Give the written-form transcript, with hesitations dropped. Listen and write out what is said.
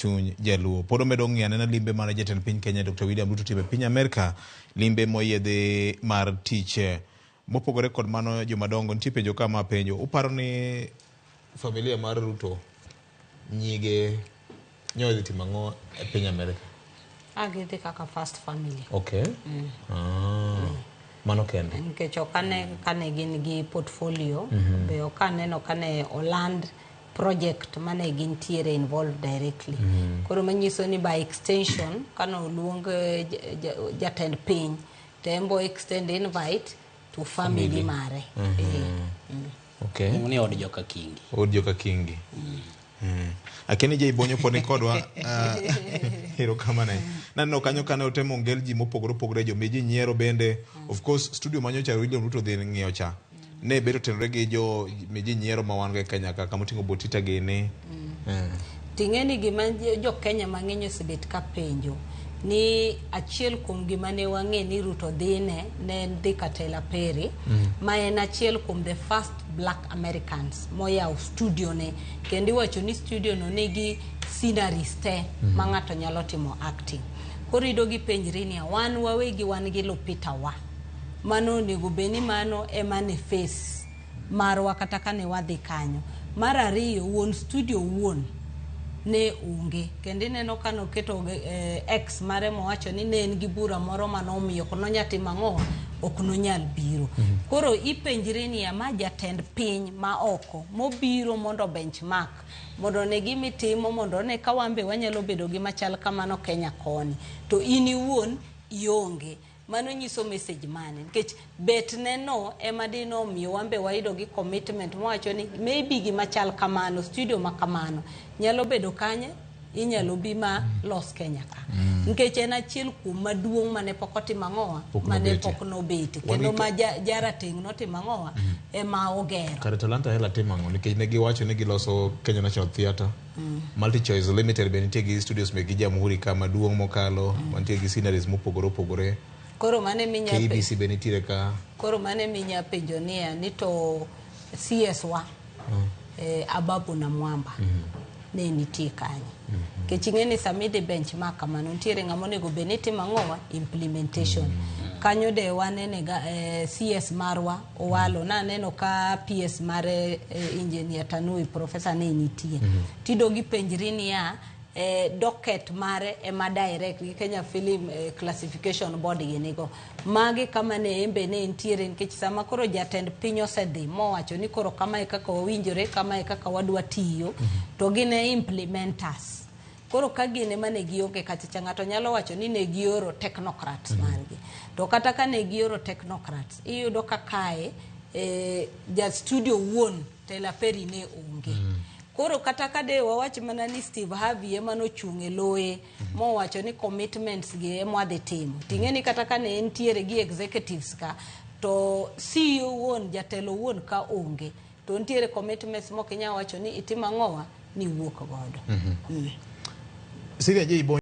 Chuny jaluo pod omedo ng'iyo anena limbe mane jatend piny Kenya Dr. William Ruto timo e piny Amerka, limbe moyiedhi mar tich. Mopogore kod mano, jomadongo nitie penjo ka ma penjo, uparo ni familia mar Ruto nyige nyo dhi timo ang'o e piny Amerka? A gidhi kaka first family. Okay. Ah, mano kende. Nikech ok ane kane gin gi portfolio, be ok aneno kane oland project mane gintiere involved directly. Koro manyiso ni by extension kane oluong jatend piny to en bo extend invite to family mare. Okay. Ni od joka Kingi. Od joka Kingi. Akia ni Jay Bonyo pod ni kodwa. Erokamano. Naneno kanyo kane otemo ngel ji mopogore opogore, jomi ji nyiero bende. Of course, studio manyocha William Ruto dhi ng'iyo cha. Ne bet otenore gi jo mi ji nyiero ma wan go e Kenya ka, kamoting'o Botita gini. Ting'e ni gima jo Kenya mang'eny osebet ka penjo ni achiel kuom gima ne wang'e ni Ruto dhine ne en dhi ka Tyler Perry, ma en achiel kuom the first black Americans moyawo studio ne, kendo iwacho ni studio no nigi sceneries te ma ng'ato nyalo timo acting. Koro iyudo gipenjri niya, wan wawegi wan gi Lupita wa, mano onego bed ni mano ema ne face marwa kata kane wadhi kanyo. Mar ariyo, wuon studio wuon ne onge, kendo ineno ka noketo ex mare mowacho ni ne en gi bura moro manomiyo ok nonyal timo ang'o, ok nonyal biro. Koro ipenjri niya, ma jatend piny ma oko mobiro mondo benchmark, mondo one gimitimo, mondo one ka wan be wanyalo bedo gi machal kamano Kenya koni, to in iwuon ionge. Mano nyiso message mane? Nikech bet ne no ema dine omiyo wan be wayudo gi commitment mowacho ni maybe gima chal kamano, studio ma kamano nyalo bedo kanye, inyalo bi ma los Kenya ka. Nikech en achiel kuom maduong' mane pok otimo ang'owa, Pok mane nobetie. pok nobetie. Wan Kendo gi ma jarateng' notimo ang'owa, ema ogero. Kare Talanta Hela timo ang'o? Nikech ne giwacho ni giloso Kenya National Theatre. MultiChoice Limited be nitie gi studios mekgi Jamhuri ka maduong' mokalo, mantie gi sceneries mopogore opogore. Koro mane minya KBC be nitiere ka. Koro mane minya penjo niya ni to CS wa Ababu Namwamba ne nitie kanye? Nikech ing'e ni sama idhi benchmark kamano, nitiere ng'ama onego bed ni timo ang'owa, implementation. Kanyo de wanene ga CS marwa Owalo, naneno ka PS mare Engineer Tanui Professor ne nitie. Tido gipenjri niya, docket mare ema direct gi Kenya Film Classification Board ginigo. Magi kama ne embe ne nitiere, nikech sama koro jatend piny osedhi mowacho ni koro kamae kaka wawinjore, kamae kaka wadwa tiyo, to gin e implementers. Koro ka gin ema ne gionge kacha cha, ng'ato nyalo wacho ni ne gioro technocrats margi. To kata ka ne gioro technocrats, iyudo ka kae ja studio wuon Tyler Perry ne onge. Koro kata ka de wawach mana ni Steve Harvey ema nochung' e loye mowacho ni commitments gi ema wadhi timo. Ting'e ni kata ka ne entiere gi executives ka, to CEO wuon, jatelo wuon ka onge, to nitiere commitments mok inyal wacho ni itimo ang'owa ni iwuok godo. Syria J Bonyo.